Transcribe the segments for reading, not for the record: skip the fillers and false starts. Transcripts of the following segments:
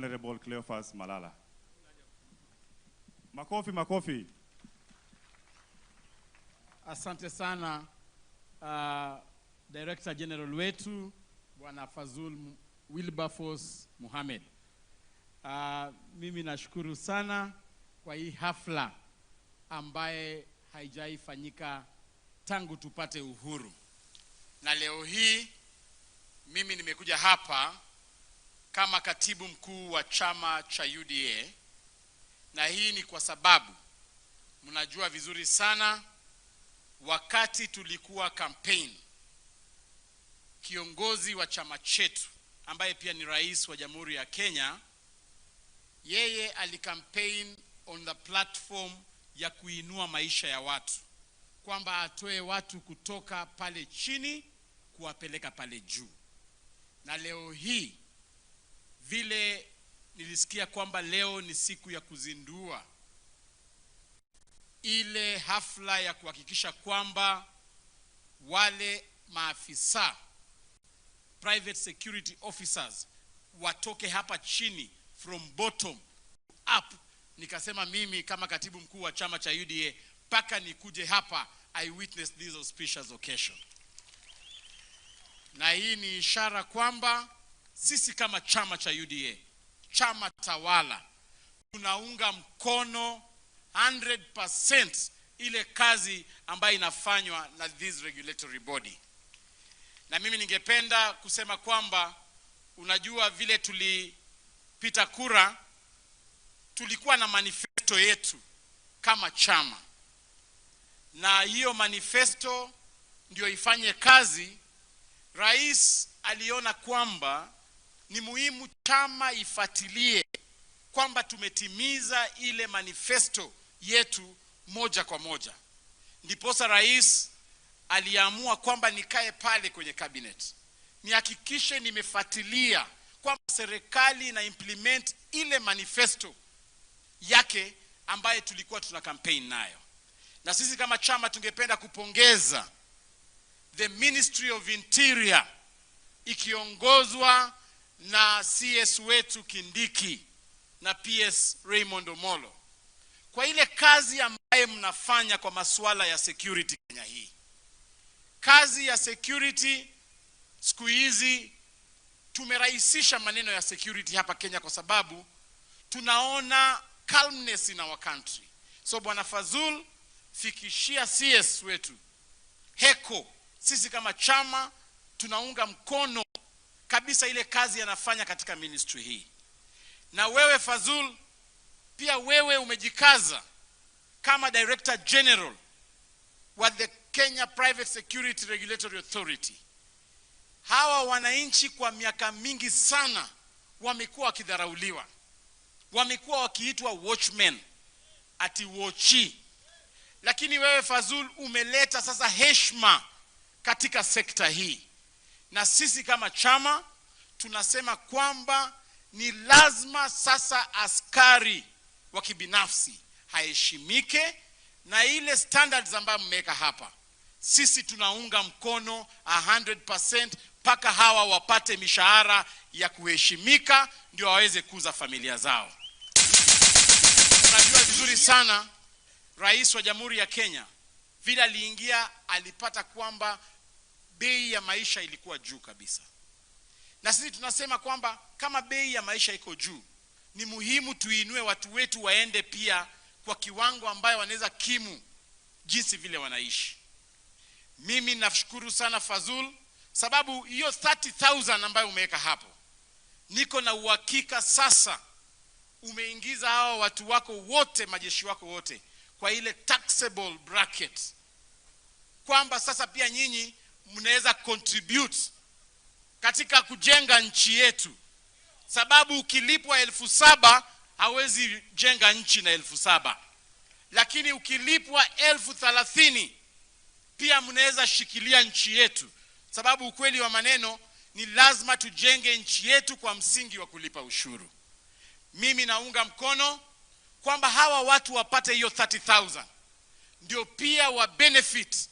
Honorable Cleophas Malala. Makofi, makofi. Asante sana, Director General wetu Bwana Fazul Wilberforce Mohamed. Mimi nashukuru sana kwa hii hafla ambaye haijaifanyika tangu tupate uhuru. Na leo hii mimi nimekuja hapa kama katibu mkuu wa chama cha UDA, na hii ni kwa sababu mnajua vizuri sana wakati tulikuwa campaign, kiongozi wa chama chetu ambaye pia ni rais wa Jamhuri ya Kenya, yeye alicampaign on the platform ya kuinua maisha ya watu, kwamba atoe watu kutoka pale chini kuwapeleka pale juu. Na leo hii vile nilisikia kwamba leo ni siku ya kuzindua ile hafla ya kuhakikisha kwamba wale maafisa private security officers watoke hapa chini, from bottom up. Nikasema mimi kama katibu mkuu wa chama cha UDA mpaka nikuje hapa I witness this auspicious occasion. Na hii ni ishara kwamba sisi kama chama cha UDA, chama tawala, tunaunga mkono 100% ile kazi ambayo inafanywa na this regulatory body. Na mimi ningependa kusema kwamba unajua vile tulipita kura, tulikuwa na manifesto yetu kama chama. Na hiyo manifesto ndio ifanye kazi. Rais aliona kwamba ni muhimu chama ifuatilie kwamba tumetimiza ile manifesto yetu moja kwa moja. Ndiposa rais aliamua kwamba nikae pale kwenye cabinet, nihakikishe nimefuatilia kwamba serikali ina implement ile manifesto yake ambaye tulikuwa tuna campaign nayo. Na sisi kama chama tungependa kupongeza the Ministry of Interior ikiongozwa na CS wetu Kindiki na PS Raymond Omolo kwa ile kazi ambaye mnafanya kwa masuala ya security Kenya hii. Kazi ya security siku hizi tumerahisisha maneno ya security hapa Kenya kwa sababu tunaona calmness in our country. So Bwana Fazul, fikishia CS wetu heko, sisi kama chama tunaunga mkono kabisa ile kazi anafanya katika ministry hii. Na wewe Fazul, pia wewe umejikaza kama Director General wa the Kenya Private Security Regulatory Authority. Hawa wananchi kwa miaka mingi sana wamekuwa wakidharauliwa, wamekuwa wakiitwa watchmen, ati watchi. Lakini wewe Fazul umeleta sasa heshima katika sekta hii. Na sisi kama chama tunasema kwamba ni lazima sasa askari wa kibinafsi haheshimike, na ile standards ambayo mmeweka hapa sisi tunaunga mkono 100% mpaka hawa wapate mishahara ya kuheshimika ndio waweze kuza familia zao. Unajua vizuri sana Rais wa Jamhuri ya Kenya vile aliingia alipata kwamba bei ya maisha ilikuwa juu kabisa. Na sisi tunasema kwamba kama bei ya maisha iko juu, ni muhimu tuinue watu wetu waende pia kwa kiwango ambayo wanaweza kimu jinsi vile wanaishi. Mimi nashukuru sana Fazul, sababu hiyo 30,000 ambayo umeweka hapo, niko na uhakika sasa umeingiza hawa watu wako wote, majeshi wako wote kwa ile taxable bracket, kwamba sasa pia nyinyi mnaweza contribute katika kujenga nchi yetu. Sababu ukilipwa 7,000 hawezi jenga nchi na 7,000, lakini ukilipwa 30,000 pia mnaweza shikilia nchi yetu. Sababu ukweli wa maneno ni lazima tujenge nchi yetu kwa msingi wa kulipa ushuru. Mimi naunga mkono kwamba hawa watu wapate hiyo 30,000 ndio pia wa benefit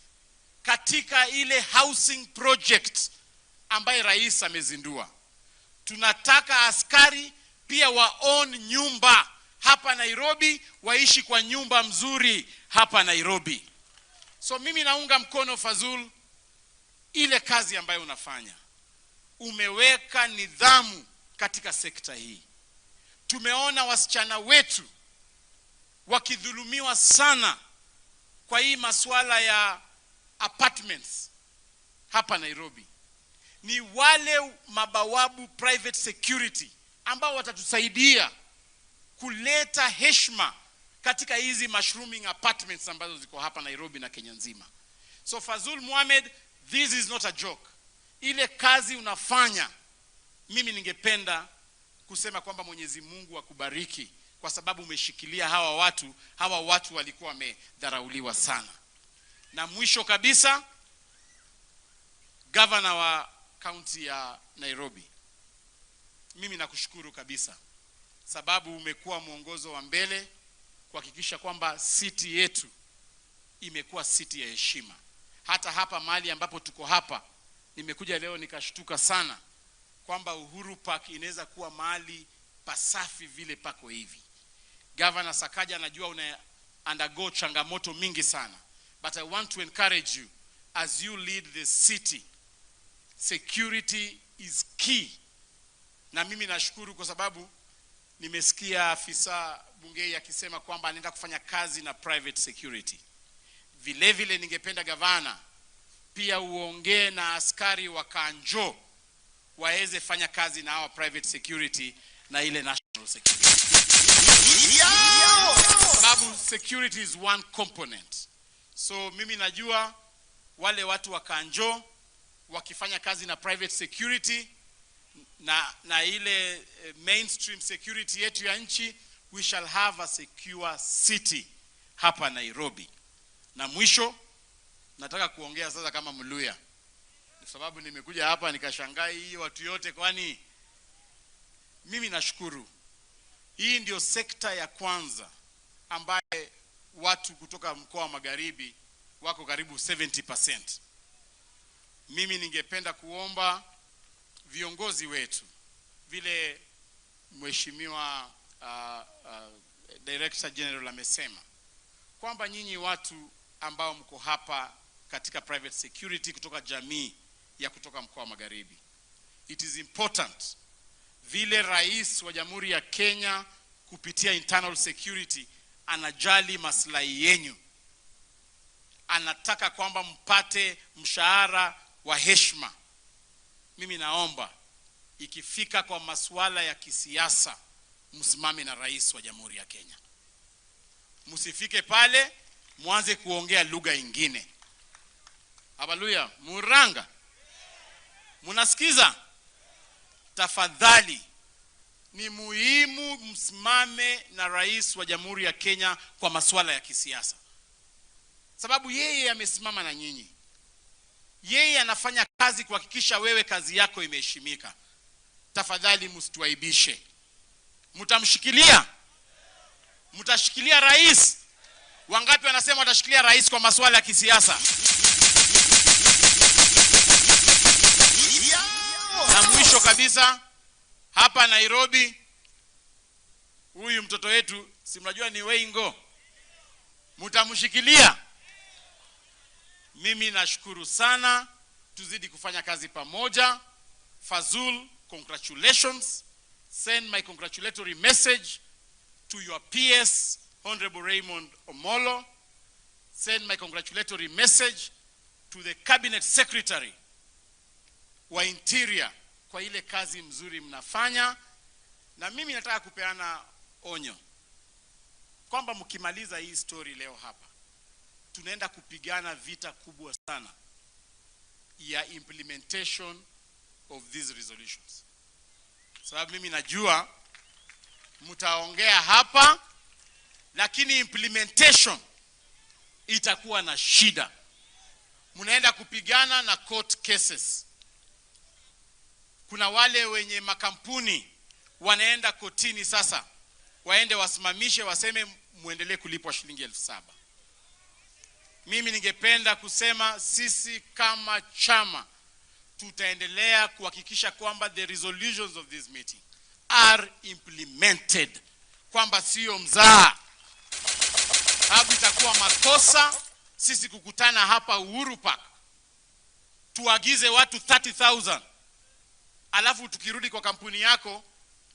katika ile housing project ambaye rais amezindua. Tunataka askari pia wa own nyumba hapa Nairobi, waishi kwa nyumba mzuri hapa Nairobi. So mimi naunga mkono Fazul, ile kazi ambayo unafanya. Umeweka nidhamu katika sekta hii. Tumeona wasichana wetu wakidhulumiwa sana kwa hii masuala ya apartments hapa Nairobi. Ni wale mabawabu private security ambao watatusaidia kuleta heshima katika hizi mushrooming apartments ambazo ziko hapa Nairobi na Kenya nzima. So Fazul Mohamed, this is not a joke. Ile kazi unafanya, mimi ningependa kusema kwamba Mwenyezi Mungu akubariki, kwa sababu umeshikilia hawa watu. Hawa watu walikuwa wamedharauliwa sana. Na mwisho kabisa, governor wa kaunti ya Nairobi, mimi nakushukuru kabisa, sababu umekuwa mwongozo wa mbele kuhakikisha kwamba city yetu imekuwa city ya heshima. Hata hapa mahali ambapo tuko hapa, nimekuja leo nikashtuka sana kwamba Uhuru Park inaweza kuwa mahali pasafi vile pako hivi. Governor Sakaja, anajua una undergo changamoto mingi sana, but I want to encourage you as you lead the city. Security is key. Na mimi nashukuru kwa sababu nimesikia afisa Bungei akisema kwamba anaenda kufanya kazi na private security. Vile vile ningependa gavana pia uongee na askari wa Kanjo waweze fanya kazi na hawa private security na ile national security. Sababu security is one component. So mimi najua wale watu wa Kanjo wakifanya kazi na private security na ile mainstream security yetu ya nchi, we shall have a secure city hapa Nairobi. Na mwisho nataka kuongea sasa kama Mluya, kwa sababu nimekuja hapa nikashangaa hii watu yote, kwani mimi nashukuru. Hii ndio sekta ya kwanza ambaye watu kutoka mkoa wa Magharibi wako karibu 70%. Mimi ningependa kuomba viongozi wetu, vile Mheshimiwa Director General amesema kwamba nyinyi watu ambao mko hapa katika private security kutoka jamii ya kutoka mkoa wa Magharibi, it is important vile Rais wa Jamhuri ya Kenya kupitia internal security anajali maslahi yenu, anataka kwamba mpate mshahara wa heshima. Mimi naomba ikifika kwa masuala ya kisiasa msimame na Rais wa Jamhuri ya Kenya. Msifike pale mwanze kuongea lugha ingine. Haleluya, Muranga, munasikiza? Tafadhali, ni muhimu msimame na Rais wa Jamhuri ya Kenya kwa masuala ya kisiasa, sababu yeye amesimama na nyinyi. Yeye anafanya kazi kuhakikisha wewe kazi yako imeheshimika. Tafadhali msituaibishe. Mtamshikilia? Mtashikilia rais? Wangapi wanasema watashikilia rais kwa masuala ya kisiasa? Na mwisho kabisa, hapa Nairobi, huyu mtoto wetu, si mnajua ni Weingo, mtamshikilia? Mimi nashukuru sana, tuzidi kufanya kazi pamoja. Fazul, congratulations. Send my congratulatory message to your PS, Honorable Raymond Omolo. Send my congratulatory message to the Cabinet Secretary wa Interior kwa ile kazi mzuri mnafanya. Na mimi nataka kupeana onyo kwamba mkimaliza hii story leo hapa, tunaenda kupigana vita kubwa sana ya implementation of these resolutions. Sababu mimi najua mtaongea hapa, lakini implementation itakuwa na shida. Mnaenda kupigana na court cases. Kuna wale wenye makampuni wanaenda kotini sasa, waende wasimamishe, waseme muendelee kulipwa shilingi 7,000. Mimi ningependa kusema sisi kama chama tutaendelea kuhakikisha kwamba the resolutions of this meeting are implemented, kwamba sio mzaa. Sababu itakuwa makosa sisi kukutana hapa Uhuru Park tuagize watu 30,000, alafu tukirudi kwa kampuni yako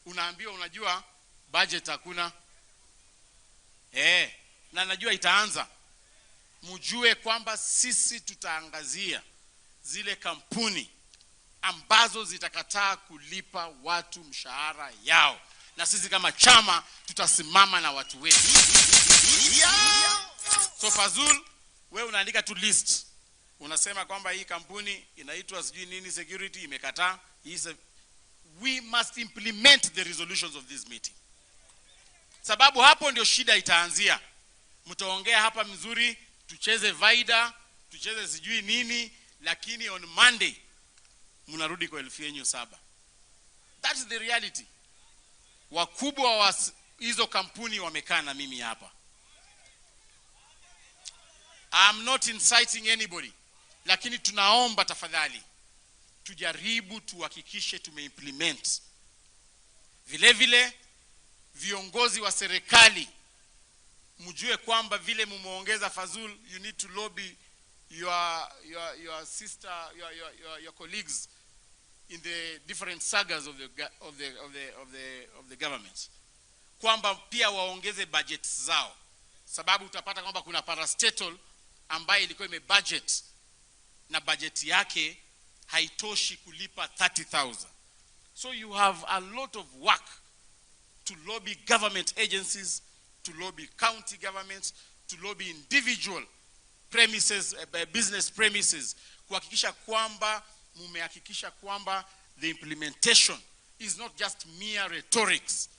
unaambiwa, "Unajua budget hakuna." Na najua itaanza. Mjue kwamba sisi tutaangazia zile kampuni ambazo zitakataa kulipa watu mshahara yao, na sisi kama chama tutasimama na watu wetu. So Fazul, wewe unaandika tu list, unasema kwamba hii kampuni inaitwa sijui nini security imekataa hii. We must implement the resolutions of this meeting, sababu hapo ndio shida itaanzia. Mtaongea hapa mzuri, tucheze vaida, tucheze sijui nini, lakini on Monday mnarudi kwa 7,000. That's the reality. Wakubwa wa hizo kampuni wamekaa na mimi hapa. I'm not inciting anybody, lakini tunaomba tafadhali tujaribu tuhakikishe tumeimplement. Vile vile, viongozi wa serikali, mjue kwamba vile mumeongeza Fazul, you need to lobby your sister, your colleagues in the different sagas of the government, kwamba pia waongeze budgets zao, sababu utapata kwamba kuna parastatal ambayo ilikuwa imebudget na budget yake haitoshi kulipa 30,000. So you have a lot of work to lobby government agencies, to lobby county governments, to lobby individual premises, business premises, kuhakikisha kwamba mumehakikisha kwamba the implementation is not just mere rhetorics,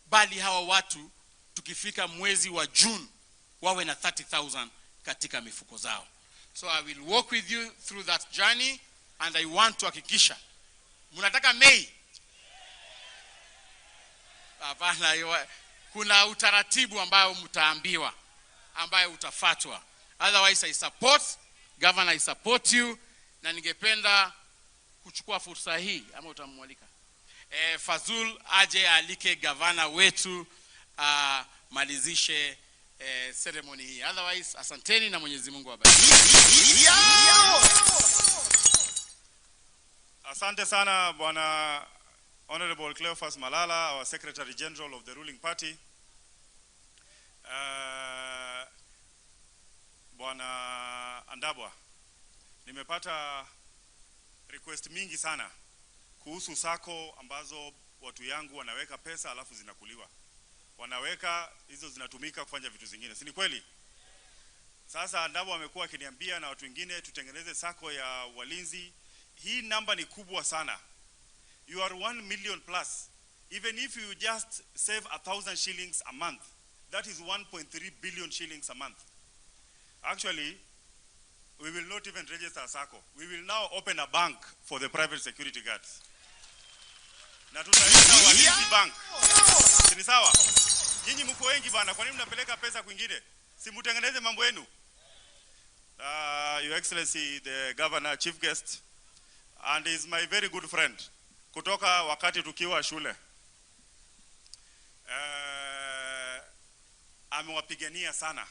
bali hawa watu tukifika mwezi wa June wawe na 30,000 katika mifuko zao. So I will walk with you through that journey, and I want to hakikisha. Mnataka Mei? Hapana, kuna utaratibu ambao mtaambiwa, ambayo utafatwa. Otherwise I support, Governor, I support you, na ningependa kuchukua fursa hii, ama utamwalika Fazul aje alike gavana wetu malizishe ceremony hii. Otherwise, asanteni na Mwenyezi Mungu awabariki. Asante sana, Bwana Honorable Cleophas Malala, our Secretary General of the ruling party. Bwana Andabwa, nimepata request mingi sana kuhusu SACCO ambazo watu yangu wanaweka pesa alafu zinakuliwa. Wanaweka hizo, zinatumika kufanya vitu zingine. Si ni kweli? Sasa Andabwa amekuwa akiniambia na watu wengine tutengeneze SACCO ya walinzi. Hii namba ni kubwa sana. You are 1 million plus. Even if you just save 1,000 shillings a month, that is 1.3 billion shillings a month. Actually, we will not even register a SACCO. We will now open a bank for the private security guards. Na tutaita Walinzi Bank. Si ni sawa? Nyinyi mko wengi bana, kwa nini mnapeleka pesa kwingine? Si mtengeneze mambo yenu? Your Excellency the Governor, chief guest, and is my very good friend kutoka wakati tukiwa shule. Amewapigania sana.